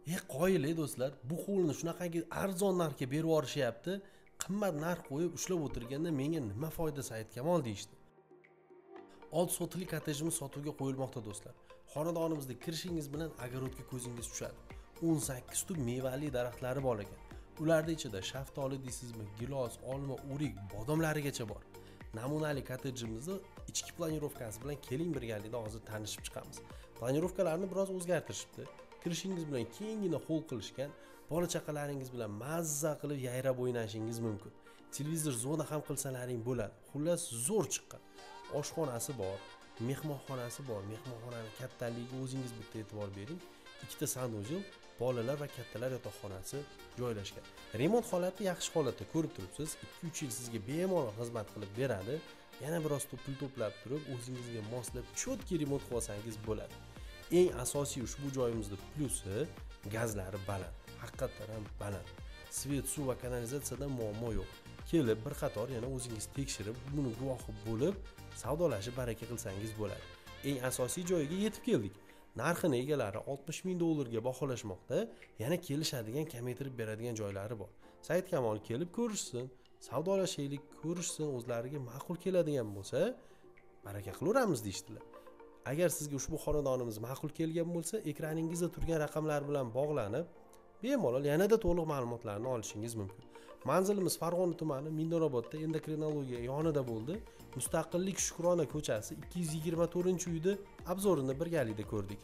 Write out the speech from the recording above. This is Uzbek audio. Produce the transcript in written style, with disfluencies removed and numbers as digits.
Qoyil do'stlar, bu hovlini shunaqangi arzon narxga berib yuborishyapti. Qimmat narx qo'yib ushlab o'tirganda menga nima foyda Said Kamol deyishdi. 6 sotixli kottejimiz sotuvga qo'yilmoqda do'stlar. Xonadonimizda kirishingiz bilan огородga ko'zingiz tushadi. 18 tub mevali daraxtlari bor ekan. Ularning ichida shaftoli deysizmi, gilos, olma, o'rik, bodomlarigacha bor. Namunali kottejimizni ichki planirovkasi bilan keling birgalikda hozir tanishib chiqamiz. Planirovkalarni biroz o'zgartirishibdi. Kirishingiz bilan kengina hol qilishgan, bola chaqalaringiz bilan mazza qilib yayrab o'ynashingiz mumkin. Televizor zona ham qilsalaring bo'ladi. Xullas zo'r chiqqan. Oshxonasi bor, mehmonxonasi bor. Mehmonxonaning kattaligiga o'zingiz bitta e'tibor bering. Ikkita sanuzel, bolalar va kattalar yotoqxonasi joylashgan. Remont holati yaxshi holatda ko'rib turibsiz. 2-3 yil sizga bemalol xizmat qilib beradi. Yana biroz pul to'plab turib, o'zingizga moslab cho'tki remont qilib olsangiz bo'ladi. Eng asosiy ushbu joyimizda plusi gazlari baland, haqiqatan ham baland. Svet, suv va kanalizatsiyada muammo yo'q. Kelib bir qator yana o'zingiz tekshirib, buni guvohi bo'lib, savdolashib baraka qilsangiz bo'ladi. Eng asosiy joyiga yetib keldik. Narxini egalari 60 ming dollarga baholashmoqda, yana kelishadigan, kamaytirib beradigan joylari bor. Said Kamol kelib ko'rishsin, savdolashaylik, ko'rishsin, o'zlariga ma'qul keladigan bo'lsa, baraka qilaveramiz deyishdilar. Agar sizga ushbu xonadonimiz ma'qul kelgan bo'lsa, ekraningizda turgan raqamlar bilan bog'lanib, bemalol yanada to'liq ma'lumotlarni olishingiz mumkin. Manzilimiz Farg'ona tumani, Mingdarobodda endokrinologiya yonida bo'ldi. Mustaqillik Shukrona ko'chasi 224-uyda obzorini birgalikda ko'rdik.